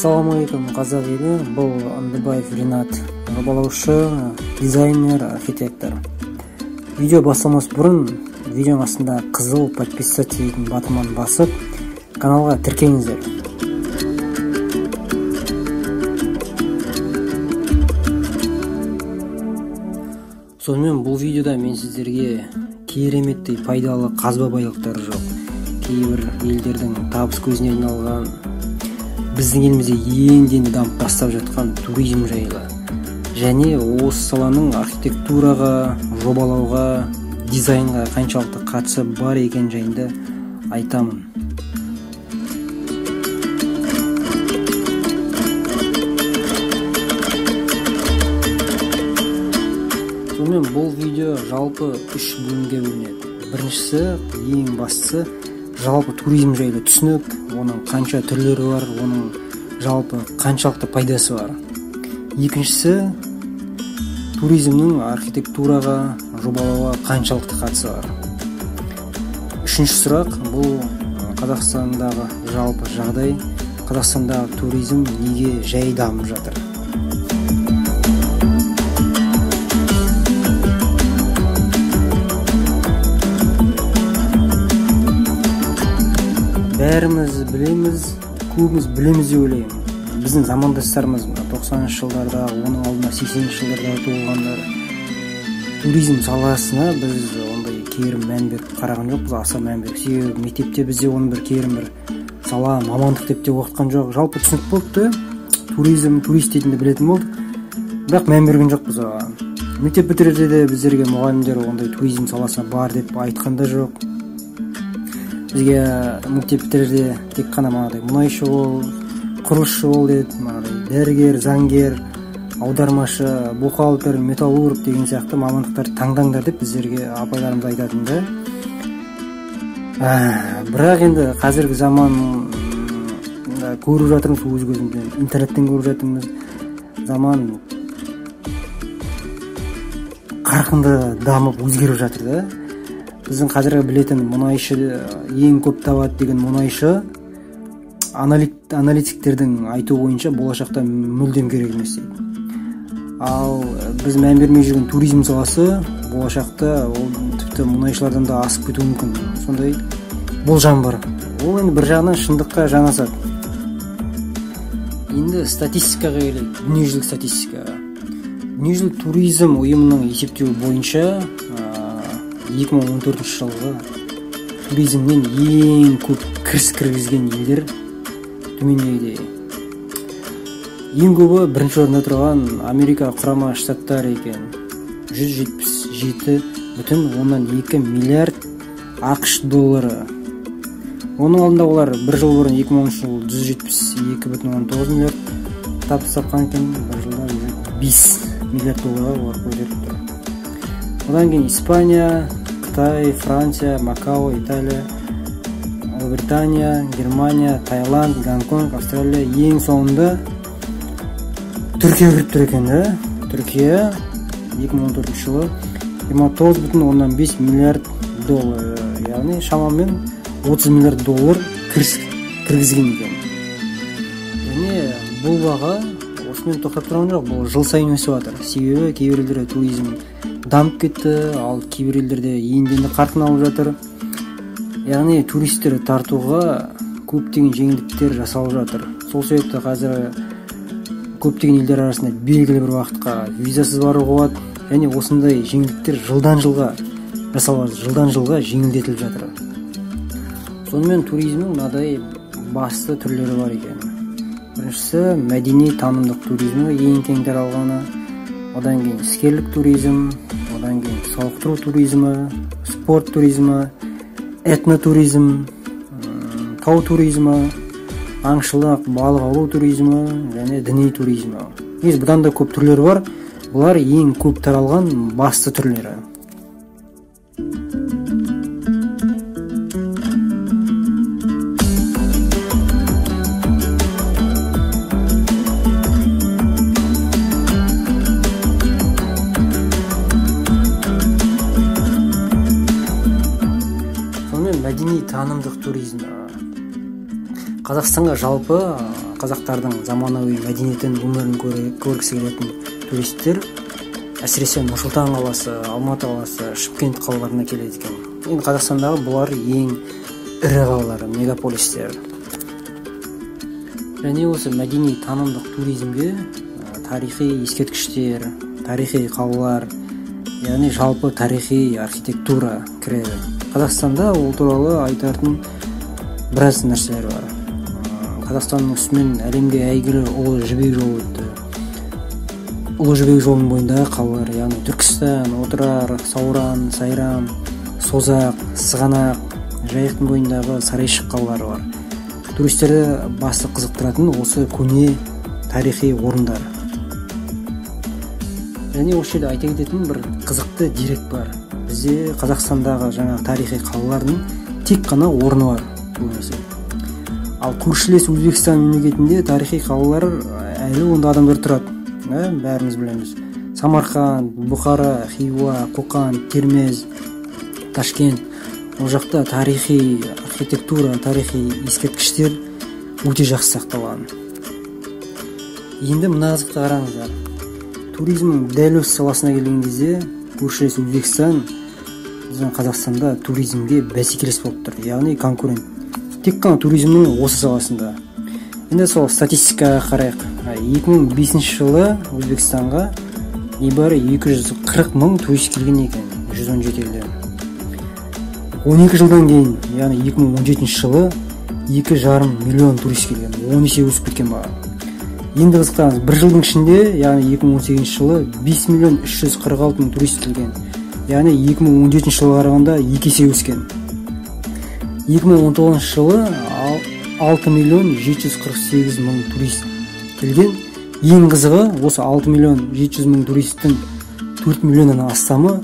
Ассалаумағалейкум, қазақ елі. Бұл Андыбаев Ринат, жобалаушы, дизайнер, архитектор. Видео басталмас бұрын видеоның астында қызыл подписаться дейтін батырманы басып, каналға тіркеліңіздер. Сонымен бұл видеода мен сіздерге кереметтей пайдалы қазба байлықтары жоқ, кейбір елдердің табыс көзіне айналған, біздің елімізде енді-енді дамып бастап жатқан туризм жайлы және осы саланың архитектураға, жобалауға, дизайнға қаншалықты қатысы бар екен жайында айтамын. Сонымен бұл видео жалпы үш бөлімге бөлінеді. Біріншісі, ең бастысы, жалпы туризм жайлы түсінік, оның қанша түрлері бар, оның жалпы қаншалықты пайдасы бар. Екіншісі, туризмнің архитектураға, жобалауға қаншалықты қатысы бар. Үшінші сұрақ, бұл Қазақстандағы жалпы жағдай, Қазақстандағы туризм неге жай дамып жатыр? Бәріміз білеміз, көбіміз білеміз деп ойлаймын. Біздің замандастарымыз 90-шы жылдарда, оның алдында 80-ші жылдарда туылғандар туризм саласына біз ондай керім мән беріп қараған жоқпыз, аса мән беріп. Себебі мектепте бізде оның бір керім бір сала, мамандық деп те оқытқан жоқ. Жалпы түсінік болды, туризм, турист дейтінді білетін болдық, бірақ мән берген жоқпыз оған. Мектеп бітірерде де біздерге мұғалімдер ондай туризм саласына бар деп айтқан да жоқ. Бізге мектеп бітірерде тек қана мынадай мұнайшы бол, құрылысшы бол деді, мынадай дәрігер, заңгер, аудармашы, бухгалтер, металлург деген сияқты мамандықтарды таңдаңдар деп біздерге апайларымыз айтатын да. Бірақ енді қазіргі заман көріп жатырмыз, өз көзімізбен, интернеттен көріп жатырмыз, заман қарқынды дамып өзгеріп жатыр да. Біздің қазіргі білетін мұнайшы, ең көп табады деген мұнайшы, аналитиктердің айтуы бойынша болашақта мүлдем керек емес дейді. Ал біз мән бермей жүрген туризм саласы болашақта ол тіпті мұнайшылардан да асып кетуі мүмкін. Сондай болжам бар. Ол енді бір жағынан шындыққа жанасады. Енді статистикаға келейік, дүниежүзілік статистикаға. Дүниежүзілік туризм ұйымының есептеуі бойынша 2014 жылғы туризмнен ең көп кіріс кіргізген елдер төмендегідей. Ең көбі бірінші орында тұрған Америка Құрама Штаттары екен. 177,2 миллиард ақш доллары. Оның алдында олар бір жыл бұрын 2010 жылы 172,9 миллиард табыс тапқан екен. Бір жылда 5 миллиард долларға олар көтеріп тұр. Одан кейін Испания, Қытай, Франция, Макао, Италия, Ұлыбритания, Германия, Таиланд, Гонконг, Австралия, ең соңында Түркия кіріп тұр екен да. Түркия 2014 жылы 29,5 миллиард доллар, яғни шамамен 30 миллиард доллар кіріс кіргізген екен. Және бұл баға осымен тоқтап тұрған жоқ, бұл жыл сайын өсіп жатыр. Себебі кейбір елдерде туризм дамып кетті, ал кейбір елдерде енді-енді қарқын алып жатыр. Яғни туристерді тартуға көптеген жеңілдіктер жасалып жатыр. Сол себепті қазір көптеген елдер арасында белгілі бір уақытқа визасыз баруға болады. Және осындай жеңілдіктер жылдан жылға жасалып жатыр, жылдан жылға жеңілдетіліп жатыр. Сонымен туризмнің мынадай басты түрлері бар екен. Біріншісі мәдени танымдық туризмі, ең кең таралғаны. Одан кейін іскерлік туризм, одан кейін сауықтыру туризмі, спорт туризмі, этнотуризм, тау туризмі, аңшылық, балық аулау туризмі және діни туризмі. Негізі бұдан да көп түрлері бар. Бұлар ең көп таралған басты түрлері. Мәдени танымдық туризм. Қазақстанға жалпы Қазақтардың заманауи мәдениетін, өмірін көргісі келетін туристер әсіресе Нұр-Сұлтан қаласы, Алматы қаласы, Шымкент қалаларына келеді екен. Енді Қазақстандағы бұлар ең ірі қалалар, мегаполистер. Және осы мәдени танымдық туризмге тарихи ескерткіштер, тарихи қалалар, яғни жалпы тарихи архитектура кіреді. Қазақстанда ол туралы айтатын біраз нәрселер бар. Қазақстанның үстімен әлемге әйгілі Ұлы Жібек жолы өтті. Ұлы Жібек жолының бойындағы қалалар, яғни Түркістан, Отырар, Сауран, Сайрам, Созақ, Сығанақ, Жайықтың бойындағы Сарайшық қалалары бар. Туристерді басты қызықтыратын осы көне тарихи орындар. Және осы жерде айта кететін бір қызықты дерек бар. Бізде Қазақстандағы жаңа тарихи қалалардың тек қана орны бар көбінесе. Ал көршілес Өзбекстан мемлекетінде тарихи қалалар әлі онда адамдар тұрады. Бәріміз білеміз. Самарқан, Бұхара, Хиуа, Қоқан, Термез, Ташкент. Ол жақта тарихи архитектура, тарихи ескерткіштер өте жақсы сақталған. Енді мына қызықты қараңыздар. Туризмнің дәл осы саласына келген кезде көршілес Өзбекстан біздің Қазақстанда туризмге бәсекелес болып тұр, яғни конкурент. Тек қана туризмнің осы саласында. Енді сол статистикаға қарайық. 2005 жылы Өзбекстанға небәрі 240 мың турист келген екен, 117 елден. 12 жылдан кейін, яғни 2017 жылы 2,5 миллион турист келген, 10 есе өсіп кеткен баға. Енді қызықтаңыз, бір жылдың ішінде, яғни 2018 жылы 5 миллион 346 мың турист келген. Яғни 2017 жылға қарағанда 2 есе өскен. 2019 жылы 6 миллион 748 мың турист келген. Ең қызығы, осы 6 миллион 700 мың туристің 4 миллионнан астамы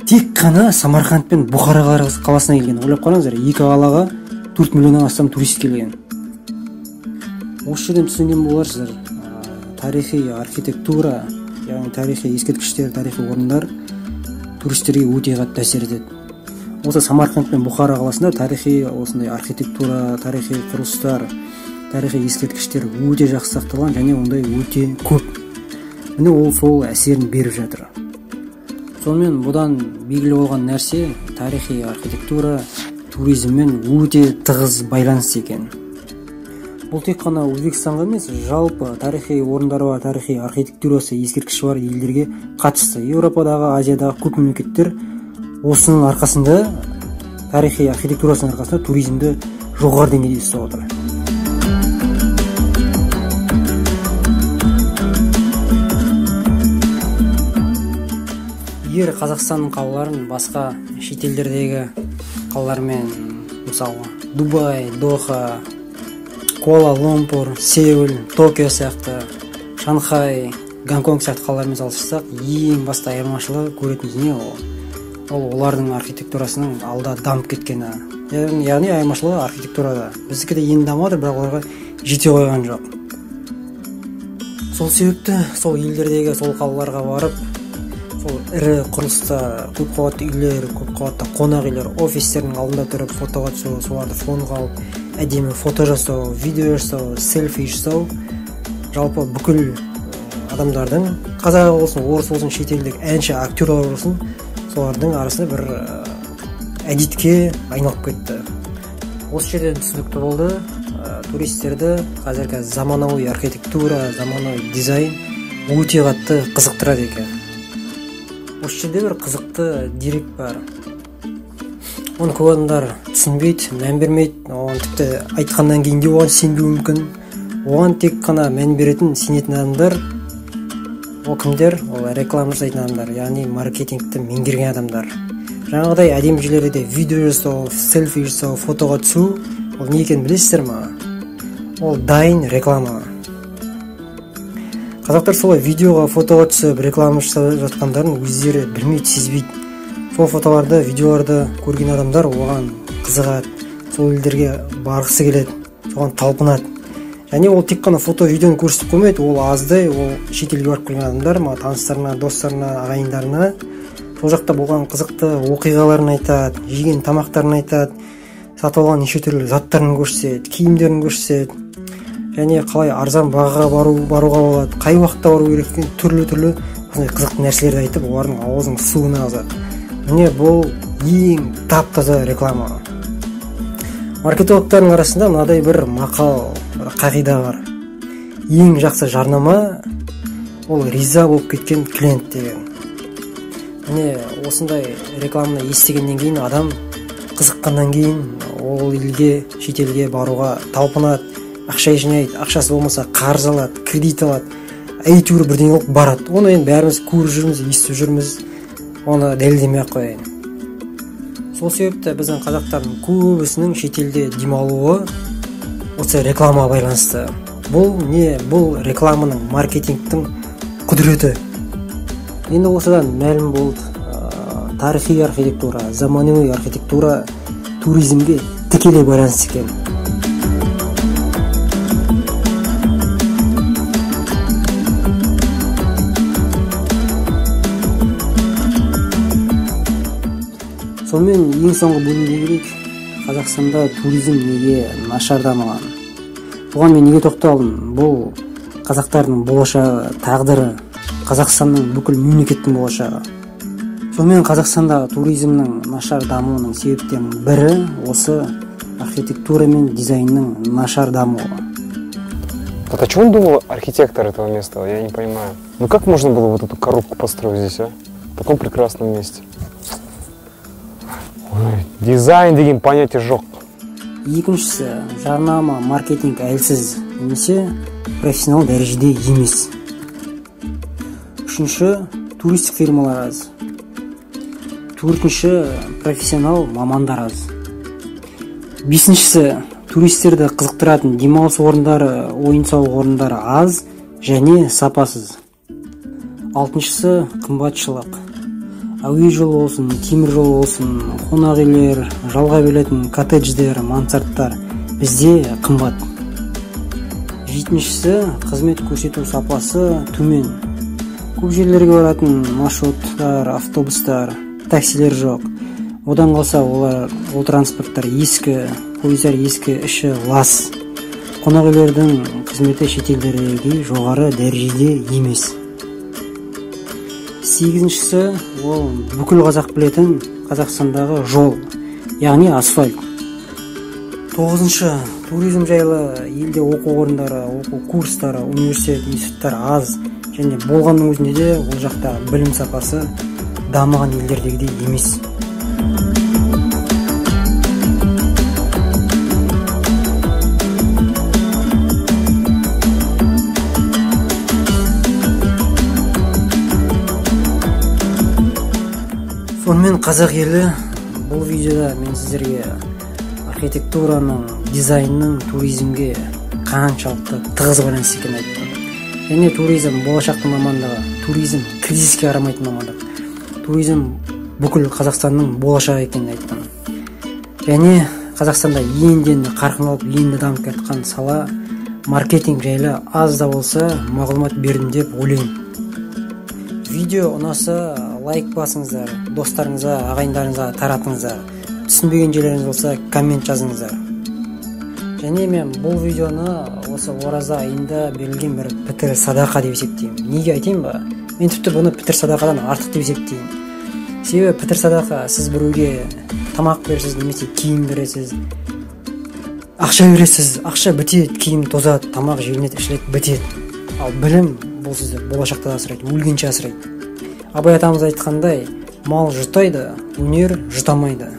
тек қана Самарқанд пен Бұхара қаласына келген. Ойлап қараңыздар, екі қалаға 4 миллионнан астам турист келген. Осы жерден түсінген боларсыздар, тарихи архитектура, яғни тарихи ескерткіштер, тарихи орындар туристерге өте қатты әсер етеді. Осы Самарқанд пен Бұхара қаласында тарихи осындай архитектура, тарихи құрылыстар, тарихи ескерткіштер өте жақсы сақталған және ондай өте көп. Міне ол сол әсерін беріп жатыр. Сонымен бұдан белгілі болған нәрсе, тарихи архитектура туризммен өте тығыз байланыс екен. Бұл тек қана Өзбекстанға емес, жалпы тарихи орындары бар, тарихи архитектурасы ескерткіші бар елдерге қатысты. Еуропадағы, Азиядағы көп мемлекеттер осының арқасында, тарихи архитектурасының арқасында туризмді жоғары деңгейде ұстап отыр. Егер Қазақстанның қалаларын басқа шетелдердегі қалалармен, мысалы Дубай, Доха, Куала-Лумпур, Сеул, Токио сияқты, Шанхай, Гонконг сияқты қалалармен салыстырсақ, ең басты айырмашылығы көретін дүние ол. Ол олардың архитектурасының алда дамып кеткені. Яғни айырмашылығы архитектурада. Біздікі де енді дамып жатыр, бірақ оларға жете қойған жоқ. Сол себепті сол елдердегі сол қалаларға барып, сол ірі құрылыста көп қабатты үйлер, көп қабатты қонақ үйлер, офистердің алдында тұрып фотоға түсу, соларды фонға алып әдемі фото жасау, видео жасау, селфи жасау, жалпы бүкіл адамдардың, қазақ болсын, орыс болсын, шетелдік әнші, актерлар болсын, солардың арасында бір әдетке айналып кетті. Осы жерден түсінікті болды, туристерді қазіргі заманауи архитектура, заманауи дизайн өте қатты қызықтырады екен. Осы жерде бір қызықты дерек бар. Оны көп адамдар түсінбейді, мән бермейді, оған тіпті айтқаннан кейін де оған сенбеуі мүмкін. Оған тек қана мән беретін, сенетін адамдар ол кімдер? Ол реклама жасайтын адамдар, яғни маркетингті меңгерген адамдар. Жаңағыдай әдемі жерлерде видео жасау, селфи жасау, фотоға түсу, ол не екенін білесіздер ма? Ол дайын реклама. Қазақтар солай видеоға, фотоға түсіп, реклама жасап жатқандарын өздері білмейді, сезбейді. Сол фотоларды, видеоларды көрген адамдар оған қызығады, сол елдерге барғысы келеді, соған талпынады. Және ол тек қана фото, видеоны көрсетіп қоймайды, ол аздай, ол шетелге барып келген адамдар, таныстарына, достарына, ағайындарына сол жақта болған қызықты оқиғаларын айтады, жеген тамақтарын айтады, сатып алған неше түрлі заттарын көрсетеді, киімдерін көрсетеді. Және қалай арзан бағаға баруға болады, қай уақытта бару керек екен, түрлі-түрлі осындай қызықты нәрселерді айтып, олардың аузының суын ағызады. Міне, бұл ең тап-таза реклама. Маркетологтардың арасында мынадай бір мақал, бір қағида бар. Ең жақсы жарнама ол риза болып кеткен клиент деген. Міне, осындай рекламаны естігеннен кейін адам қызыққаннан кейін ол елге, шетелге баруға талпынады, ақша жинайды, ақшасы болмаса қарыз алады, кредит алады, әйтеуір бірдеңе болып барады. Оны енді бәріміз көріп жүрміз, естіп жүрміз, оны дәлелдемей ақ қояйын. Сол себепті біздің қазақтардың көбісінің шетелде демалуы осы рекламаға байланысты. Бұл не? Бұл рекламаның, маркетингтің құдіреті. Енді осыдан мәлім болды, тарихи архитектура, заманауи архитектура туризмге тікелей байланысты екен. Сонымен ең соңғы бөлімге келейік. Қазақстанда туризм неге нашар дамыған? Бұған мен неге тоқталдым? Бұл қазақтардың болашағы, тағдыры, Қазақстанның, бүкіл мемлекеттің болашағы. Сонымен Қазақстанда туризмнің нашар дамуының себептерінің бірі осы архитектура мен дизайнның нашар дамуы. Вот о чем думал архитектор этого места, я не понимаю. Ну как можно было вот эту коробку построить здесь, а? В таком прекрасном месте. Ой, дизайн деген понятие жоқ. Екіншісі, жарнама, маркетинг әлсіз немесе профессионал дәрежеде емес. Үшінші, туристік фирмалар аз. Төртінші, профессионал мамандар аз. Бесіншісі, туристерді қызықтыратын демалыс орындары, ойын-сауық орындары аз және сапасыз. Алтыншысы, қымбатшылық. Әуе жолы болсын, темір жолы болсын, қонақ үйлер, жалға берілетін коттедждер, мансардтар бізде қымбат. Жетіншісі, қызмет көрсету сапасы төмен. Көп жерлерге баратын маршруттар, автобустар, таксилер жоқ. Одан қалса олар, ол транспорттар ескі, пойыздар ескі, іші лас. Қонақ үйлердің қызметі шетелдердегідей жоғары дәрежеде емес. Сегізіншісі, ол бүкіл қазақ білетін Қазақстандағы жол, яғни асфальт. Тоғызыншы, туризм жайлы елде оқу орындары, оқу курстары, университет, институттар аз және болғанның өзінде де ол жақта білім сапасы дамыған елдердегідей емес. Сонымен қазақ елі, бұл видеода мен сіздерге архитектураның, дизайнның туризмге қаншалықты тығыз байланысты екенін айттым. Және туризм болашақтың мамандығы, туризм кризиске қарамайтын мамандық, туризм бүкіл Қазақстанның болашағы екенін айттым. Және Қазақстанда енді қарқын алып, енді дамып келе жатқан сала маркетинг жайлы аз да болса мағлұмат бердім деп ойлаймын. Видео ұнаса лайк басыңыздар, достарыңызға, ағайындарыңызға таратыңыздар. Түсінбеген жерлеріңіз болса коммент жазыңыздар. Және мен бұл видеоны осы ораза айында берілген бір пітір садақа деп есептеймін. Неге айтайын ба? Мен тіпті бұны пітір садақадан артық деп есептеймін. Себебі пітір садақа сіз біреуге тамақ бересіз немесе киім бересіз, ақша бересіз, ақша бітеді, киім тозады, тамақ желінеді, ішіледі, бітеді. Ал білім бұл сізді болашақта да асырайды, өлгенше асырайды. Абай атамыз айтқандай, мал жұтайды, өнер жұтамайды.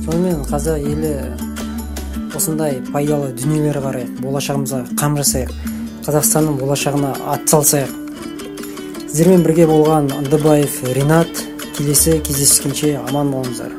Сонымен қазақ елі осындай пайдалы дүниелер қарайық, болашағымызға қам жасайық, Қазақстанның болашағына атсалысайық. Сіздермен бірге болған Андыбаев Ринат. Келесі кездескенше аман болыңыздар.